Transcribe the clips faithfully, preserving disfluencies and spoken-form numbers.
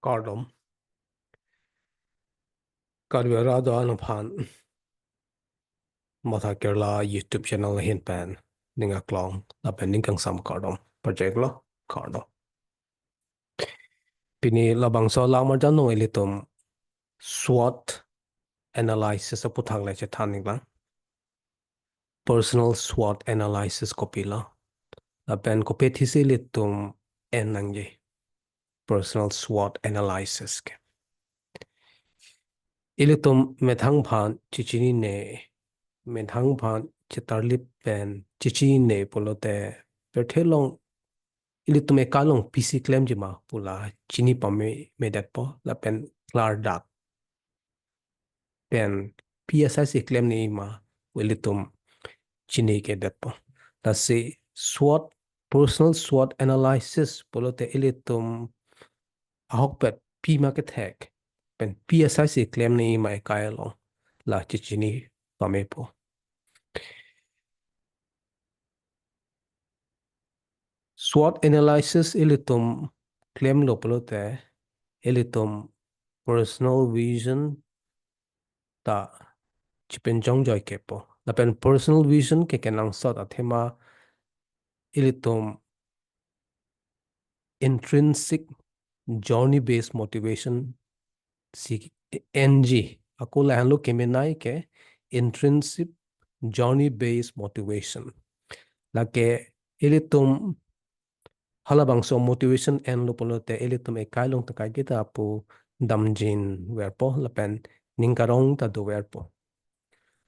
Kardom. Karbi arat do-an aphan Matha Kerala YouTube channel ahin pen ning aklong lapen ning kangsam kardom pajirlo, kardom. Pini labangso alam arjan along ilitum SWOT analysis aputhak le chethan ninglang. Personal SWOT analysis kopilo, lapen kopi athisi ilitum en nangji personal SWOT analysis ke. Ilitum methang aphan chechinine, methang aphan chetarlip pen chechinine pulote pirthe along ilitum ekai along pisi klemji ma pu la chini pame, medetpo, lapen klardak pen pi asai si klem nangji ma pu ilitum chini kedetpo. Lasi SWOT, personal SWOT analysis pulote ilitum ahokpet pima kethek pen pi asai si klem nangji ma ekai along, la chechini pamepo. SWOT analysis ilitum klemlo pulote ilitum personal vision ta chipinchong joikepo. Lapen personal vision ke kenangsot athema ilitum intrinsic journey based motivation si enji. Ako lahenlo kemenei ke intrinsic journey based motivation. Lake ilitum halabangso motivation enlo pulote ilitum ekai along ta kaiketa pu damjin verpo lapen ning karong ta doverpo.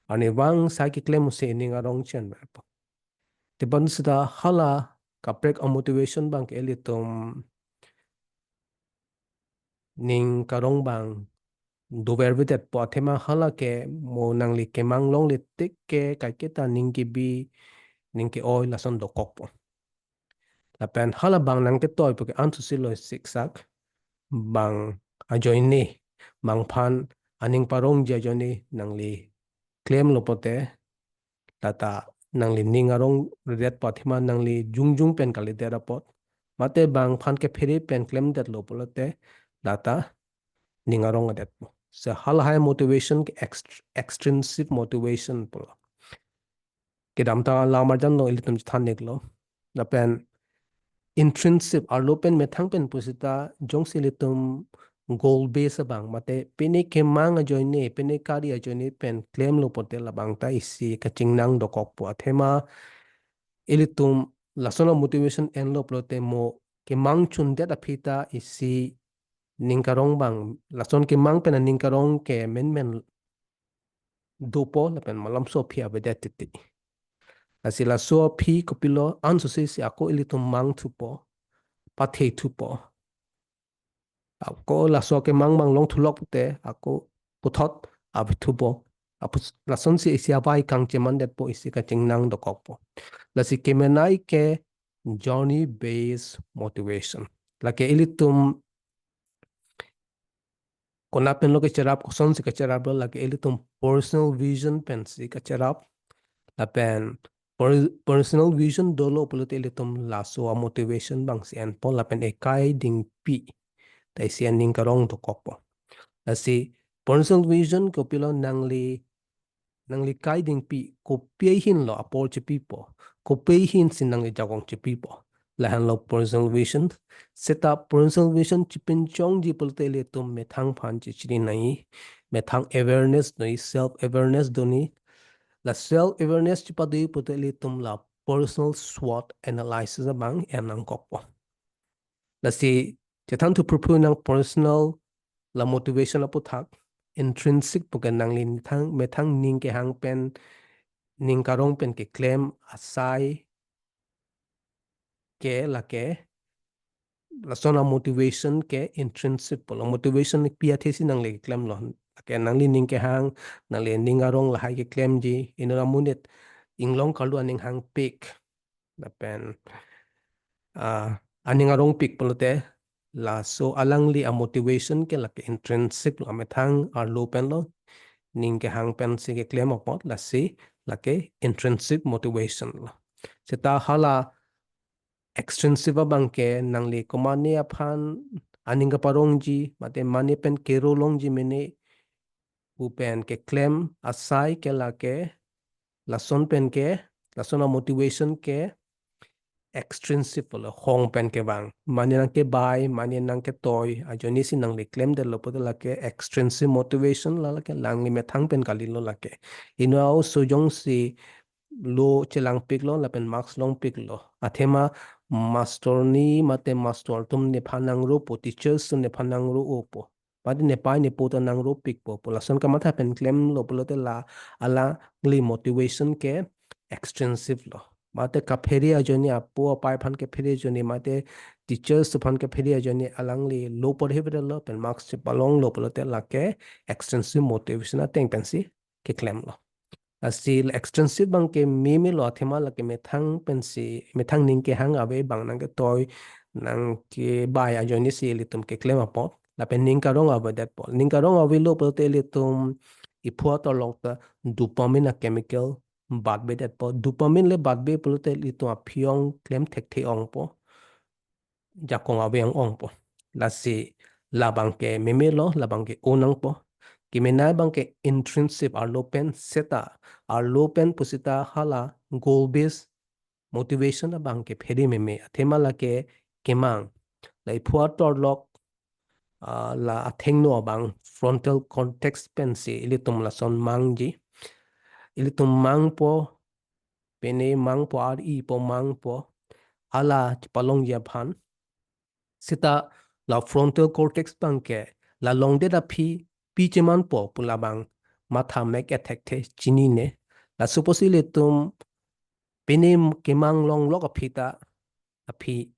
Arnivang sai keklem si ning arong chenverpo. Tebon seta hala kaprek amotivation abang ke ilitum ning karong abang dovervedetpo athema hala ke mo nangli kemang longle tik ke kaiketa ning kebi, ning ke-oi lason dokokpo. Lapen halabang nangketoipo ke ansose lo siksak, bang ajoine, bang aphan aning parongji ajoine nangli klemlo pulote, lata nangli ning arongdetpo athema nangli jongjung pen kalidet apot, mate bang aphan kephere pen klemdetlo pulote, lata ning arongdetpo. So halahai motivation ke ext-, extrinsic motivation pulo. Kedamtang alam arjan along ilitum chethan iklo. Lapen intrinsic, arlo pen methang pen pusita jongsi ilitum goal base abang, mate pine kemang ajoine, pine kari ajoine pen klemlo pulote labang ta isi kachingnang dokokpo athema ilitum lason amotivation enlo pulote mo kemang chundet aphi ta isi ning karong abang, lason kemang pen aning karong ke menmen dopo lapen malomso aphi avedet titi. Lasi laso aphi kopilo ansose si ako ilitum mangthupo, pathethupo. Ako laso kemang abang longthulok pulote ako puthot avethupo. Apus-, lasonsi isi avai kangchemandetpo, isi kachingnang dokokpo. Lasi kemenei ke journey based motivation. Lake ilitum konat penlo kecherap, kosonsi kecheraplo, lake ilitum personal vision pensi kecherap. Lapen per-, personal vision dolo pulote ilitum laso amotivation abangsi enpo lapen ekai dingpi ta isi aning karong dokokpo. Lasi personal vision kopilo, nangli, nangli kai dingpi kopi ahinlo apor chepipo, kopi ahinsi nangli jakong chepipo, lahenlo personal vision. Seta personal vision chipinchongji pulote ilitum methang aphan chechini nangji, methang awareness nangji, self awareness doni. La self awareness chepado pulote ilitum la personal SWOT analysis abang en nangkokpo. Lasi chethan thu phurphur nang personal la motivation aputhak, intrinsic puke nangli methang, methang ning kehang pen, ning karong pen keklem asai ke lake, lason amotivation ke intrinsic pulo. Motivation pi athesi nangli klemlo. Lake nangli ning kehang, nangli ning arong lahai keklemji, inut amonit inglong karlu aning hangpik, lapen, ah, aning arongpik pulote, laso alangli amotivation ke lake intrinsic lo, amethang arlo penlo, ning kehang pensi keklem apot, lasi lake intrinsic motivation lo. Seta hala extrinsic abang ke nangli komane aphan aning kaparongji, mate mane pen kero longji mene pu pen keklem asai ke lake, lason pen ke, lason a-motivation ke extrinsic pulo, hong pen kevang. Mane nangkebai, mane nangketoi ajoine si nangli klemdetlo pulote lake extrinsic motivation, la lake nangli methang pen kalilo lake. Inut a-oso jongsi lo chelangpiklo lapen marks longpiklo, athema master ni mate master atum nephan nangro-opo, teachers atum nephan nangro-opo, mate nepai nepo ta nangropikpo pu lason kamatha pen klemlo pulote la alangli motivation ke extrinsic lo. Mate kaphere ajoine, apo apai aphan kaphere ajoine, mate teachers aphan kaphere ajoine alangli lo porhepedetlo pen marks chepalonglo pulote lake extrinsic motivation ateng pensi keklemlo. Lasi extrinsic abang ke memelo, athema lake methang pensi, methang ning kehang ave abang, nangketoi nangkebai ajoine si ilitum keklem apot. Lapen ning karong avedetpo. Ning karong avelo pulote ilitum iphu atorlok ta dopamine a-chemical batvedetpo. Dopamine le batve pulote ilitum aphi-ong klemthekthe ongpo, jakong ave ang-ongpo. Lasi labang ke memelo, labang ke o nangpo. Kemenei abang ke intrinsic, arlo pen seta, arlo pen pusita hala goal based motivation abang ke phere meme, athema lake kemang. La iphu atorlok, ah, la athengno abang frontal cortex pensi ilitum lason mangji. Ilitum mangpo, pine mangpo, ar-ipo, mangpo, hala chepalongji aphan. Seta la frontal cortex abang ke la longdet aphi pi chemanpo pu labang matha mek ethekthe, chinine. Laso apotsi ilitum pine kemang longlok aphi ta, aphi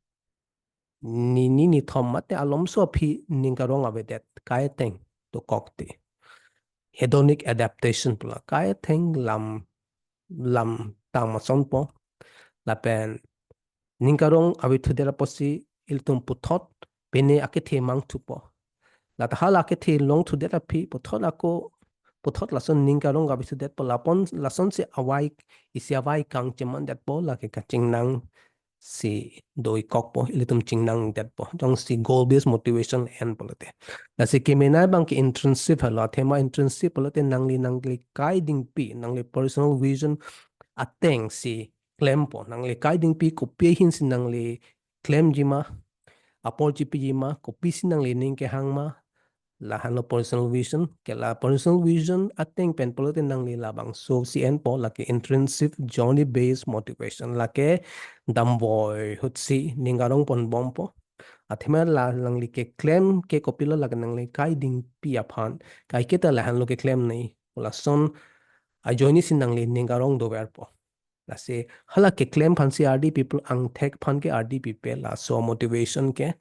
nini nithom mate alomso aphi ning karong avedet, kai ateng dokok te. Hedonic adaptation pu la kai ateng lam, lam tang masonpo. Lapen ning karong avethudet apotsi ilitum puthot pine akethe mangthupo. Lata hala akethe longthudet aphi puthot ako, puthot lason ning karong avethudetpo, lapon lasonsi avai, isi avai kangchemandetpo, lake kachingnang si do-ik kokpo, ilitum chingnangdetpo jongsi goal based motivation en pulote. Lasi kemenei abang ke intrinsic helo, athema intrinsic pulote nangli, nangli kai dingpi, nangli personal vision ateng si klempo. Nangli kai dingpi kopi ahin si nangli klemji ma, apor chepiji ma, kopisi nangli ning kehang ma, lahenlo personal vision. Ke la personal vision ateng pen pulote nangli labangso si enpo, lake intrinsic journey based motivation, lake damvoi ahut si ning karong ponbompo. Athema la nangli keklem ke kopilo, lake nangli kai dingpi aphan, kaiketa lahenlo keklem nangji pu lason ajoine si nangli ning karong doverpo. Lasi hala keklem aphansi ardi pipo, angthek aphan ke ardi pipe laso motivation ke.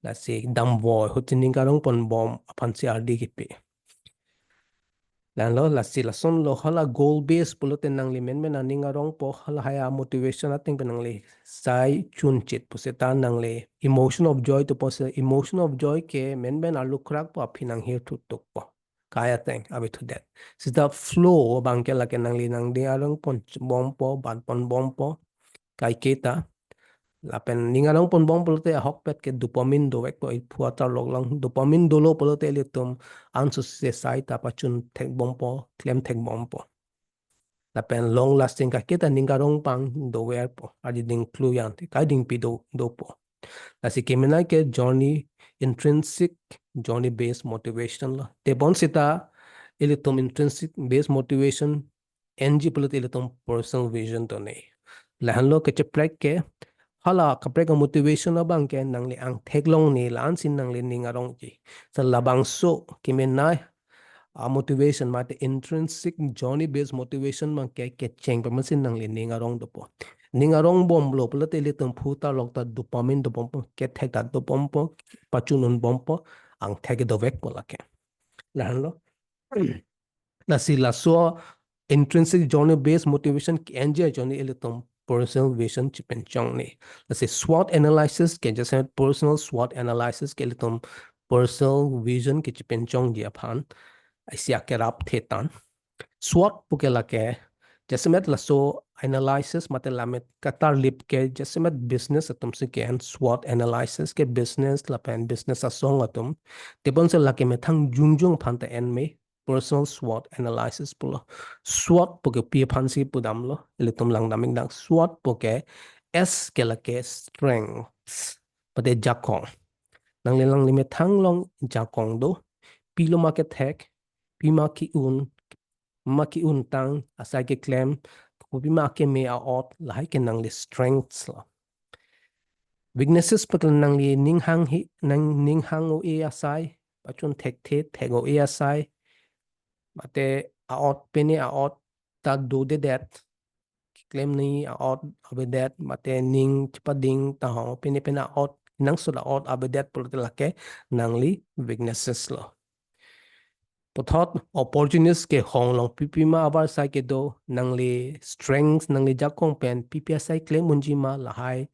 Lasi damvoi ahut si ning karong ponbom aphansi ardi kepi. Lahenlo, lasi lasonlo, hala goal based pulote nangli menmen aning arongpo, halahai a-motivation ateng pen nangli sai chunchit pusita nangli emotion of joy dopo, se emotion of joy ke menmen arlukrakpo, aphi nanghirthutukpo. Kai ateng avethudet. Seta flow abang ke lake nangli nangning arong ponbompo, bat ponbompo, kaiketa. Lapen ning arong ponbom pulote ahokpet ke dopamine dovekpo, iphu atorlok along. Dopamine dolo pulote ilitum anso se sai ta pachun thekbompo, klem thekbompo. Lapen long lasting kaiketa ning karong abang doverpo, ardi ding clue yang te, kai dingpi do, dopo. Lasi kemenei ke journey, intrinsic journey based motivation lo. Tebonsita ilitum intrinsic based motivation enji pulote ilitum personal vision done. Lahenlo, kacheprek ke, hala kaprek a-motivation abang ke nangli angthek longne, la-ansi nangli ning arongji. Seta labangso kemenei a-motivation mate intrinsic journey based motivation abang ke kecheng pen pensi nangli ning arong dopo. Ning arong bomlo pulote ilitum phu atorlok ta dopamine dobompo, kethek ta dobompo, pachun unbompo, angthek dovekpo lake. Lahenlo. Lasi laso intrinsic journey based motivation ke-enji ajoine ilitum personal vision chepanchongne. Lasi SWOT analysis ke, jasemet personal SWOT analysis ke ilitum personal vision ke chepanchongji aphan isi akerap thetan. SWOT puke lake, jasemet laso analysis mate lammet katarlip ke jasemet business atum si ke-en SWOT analysis ke business lapen business asong atum. Tebonsi lake methang jongjong aphan ta en me personal SWOT analysis pulo. SWOT pu ke pi aphan si pudamlo, ilitum langdam ingdang. SWOT pu ke S ke lake strengths mate jakong. Nangli nangli methang along jakong do, pilo ma kethek, pima ke-un, ma ke-un tang, asai keklem, kopima akeme a-ot, lahai ke nangli strengths lo. Weaknesses pu ke nangli ning hanghe, nang ning hang-o-e asai, pachun thekthe, thek-o-e asai, mate a-ot pine a-ot ta dodedet, keklem ni a-ot avedet, mate ning chepading tahong pine pine a-ot, nangsot a-ot avedet pulote lake nangli weaknesses lo. Puthot opportunist kehong along pipima avarsai kedo, nangli strengths, nangli jakong pen pipi asai klem unji ma, lahai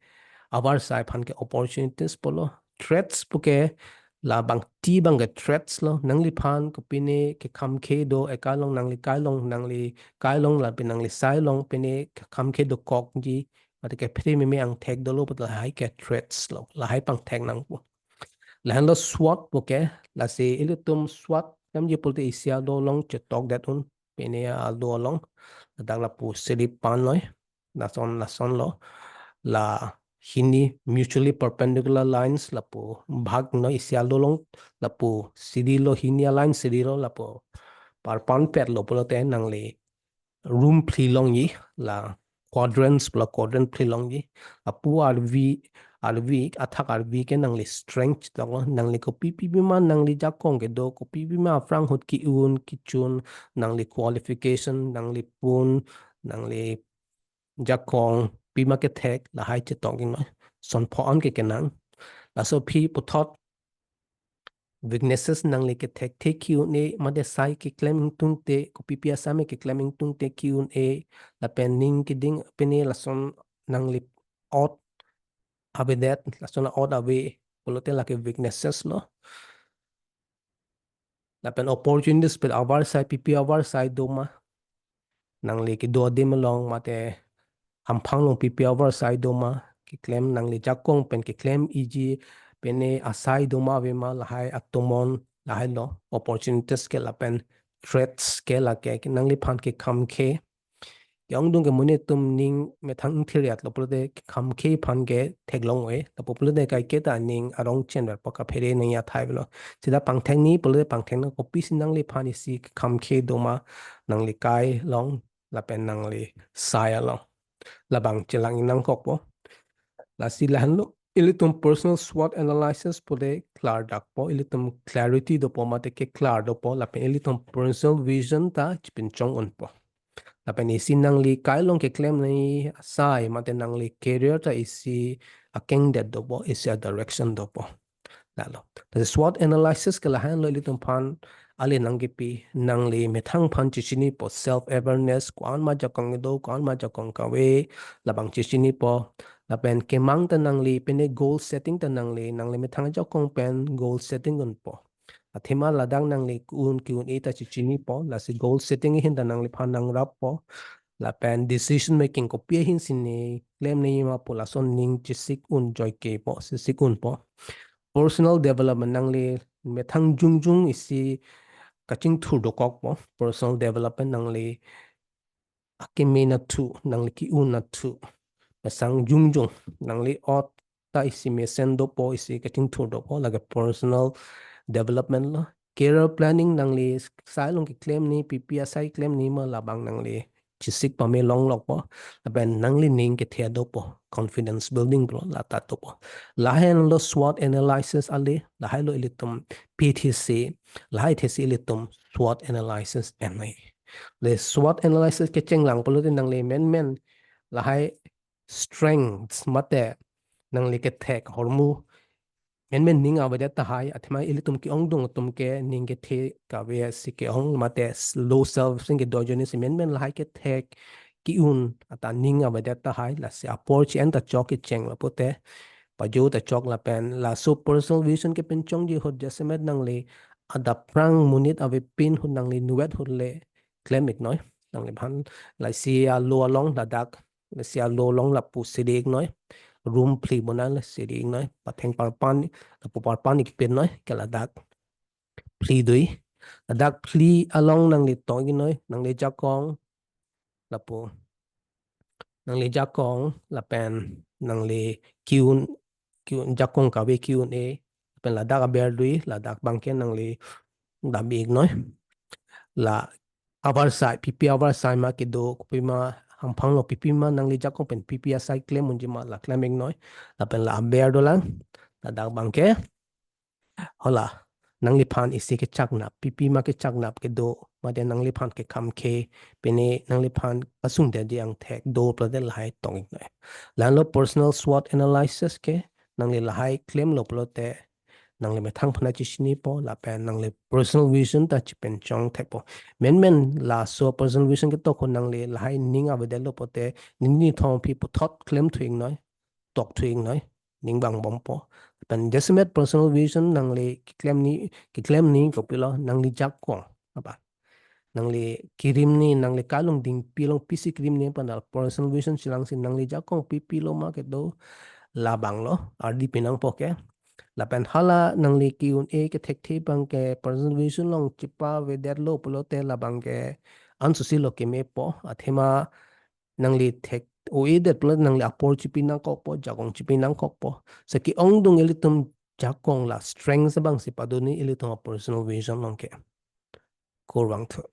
avarsai aphan ke opportunities pulo. Threats pu ke labangti abang ke threats lo, nangliphan kopine kekhamkhe do, ekai along nangli kai along, nangli kai along lapen nangli sai along pine kekhamkhe dokokji, mate kephere meme angthek dolo puta lahai ke threats lo, lahai pangthek nangpo. Lahenlo SWOT pu ke, lasi ilitum SWOT klemji pulote isi aldo along chetokdet un, pine aldo along, ladak lapu siri pan noi, lason lason lo, la hini mutually perpendicular lines lapu bhag noi isi aldo along, lapu siri lo, hini a-line siri lo, lapu parpan pet lo pulote nangli room phli longji, la quadrants pu la quadrant phli longji, lapu arvi, arvi, athak arvi ke nangli strength toklo, nangli kopi pipima nangli jakong kedo, kopi pima aphrang ahut ke-un, kechun, nangli qualification, nangli pun, nangli jakong, pima kethek, lahai chetok ingno, son pho-an ke kenang. Laso aphi puthot weaknesses nangli kethekthe ke-un-e, mate sai keklem ingtungte, kopi pi asai me keklem ingtungte ke-un-e, lapen ning keding pine lason nangli ot avedet, lason ot ave, pulote lake weaknesses lo. Lapen opportunities pen avarsai, pipi avarsai do ma, nangli kedo adim along mate hamphang along pipi avarsai do ma, keklem nangli jakong pen keklem iji pine asai do ma ave ma, lahai atomon, lahai lo opportunities ke lapen threats ke lake, ke nangliphan kekhamkhe. Ke-ongdung ke monit atum ning methang ingthir-et lo pulote kekhamkhe aphan ke theklong ave. Lapu pulote kaike ta ning arong chenver po, kaphere nangji athai avelo. Sita pangthek ni pulote pangthek na, kopisi nangliphan isi kekhamkhe do ma, nangli kai along lapen nangli sai along. Labang chelang ingnangkokpo. Lasi lahenlo ilitum personal SWOT analysis pulote klardakpo, ilitum clarity dopo mate ke-clear dopo, lapen ilitum personal vision ta chepinchong unpo. Lapen isi nangli kai along keklem ni asai mate nangli career ta isi akengdet dopo, isi a-direction dopo. Lalo. Lasi SWOT analysis ke lahenlo ilitum aphan ale nangkepi, nangli methang aphan chechinipo, self awareness, ko-an ma jakong kedo, ko-an ma jakong kave, labang chechinipo. Lapen kemang ta nangli, pine goal setting ta nangli, nangli methang jakong pen goal setting unpo. Athema ladak nangli ke-un ke-un-e ta chechinipo, lasi goal setting ahin ta nangliphan nangrappo. Lapen decision making kopi ahin si ne klem ne ma pu lason ning chesik un joike po, chesik unpo. Personal development nangli methang jongjong isi kachingthur dokokpo. Personal development nangli akeme nathu, nangli ke-un nathu, methang jongjong, nangli ot ta isi mesen dopo, isi kachingthur dopo, lake personal development lo. Career planning nangli sai along keklem ni, pipi asai klem ni ma, labang nangli chesik pame longlokpo, lapen nangli ning kethe dopo, confidence building pulo, la ta dopo. Lahenlo SWOT analysis ale, lahailo ilitum P T C, lahai thesi ilitum SWOT analysis en nai. Le SWOT analysis kechenglang pulote nangli menmen lahai strengths mate nangli kethek ahormu menmen ning avedet tahai, athema ilitum ke-ongdung atum ke ning kethe kave si ke-ong mate s-, low self esteem kedo ajoine si menmen lahai kethek ke-un ata ning avedet tahai, lasi apor chi-en ta chok kecheng lapu te pajo ta chok lapen laso personal vision kepinchongji ahut jasemet nangli adap aphrang monit avepin ahut nangli nuvet ahut le klem iknoi. Nangliphan lasi alo along ladak, lasi alo along lapu siri iknoi. Room phli bonai la siri iknoi. Patheng parpan, lapu parpan ikpin noi, ke ladak phli dui. Ladak phli along nangli tong iknoi, nangli jakong, lapu. Nangli jakong, lapen nangli Q, Q, jakong kave Q and A, lapen ladak aber dui, ladak abangke nangli dam iknoi. La avarsai, pipi avarsai ma kedo, kopima hamphang lo, pipi ma nangli jakong pen pipi asai klem unji ma la klem iknoi. Lapen la aber dolang, ladak abangke. Hala, nangliphan isi kechaknap, pipi ma kechaknap kedo, mate nangliphan kekham ke, pine nangliphan kasungdetji angthek do pulote lahai tong iknoi. La-anlo personal SWOT analysis ke, nangli lahai klemlo pulote, nangli methang aphan ta chinipo, lapen nangli personal vision ta chipen chong thekpo. Menmen laso personal vision ketok ko nangli lahai ning avedetlo pulote, nini thom aphi puthot klem thu iknoi, tok thu iknoi, ning vangbompo. Lapen jasemet personal vision nangli keklem ni, keklem ni kopilo, nangli jakong. Apa? Nangli kerim ni, nangli kalung dingpi along pisi kerim ni, panal personal vision chelangsi nangli jakong pipi lo ma kedo, labang lo, ardi pinangpo ke. Lapen hala nangli Q and A kethekthe abangke personal vision along chipavedetlo pulote labangke ansusi lo kemepo, athema nangli thek-o-edet pulote nangli apor chipi nangkokpo, jakong chipi nangkokpo. Seki ongdung ilitum jakong la strength abangsi padun ni ilitum a personal vision along ke. Kurvangthu.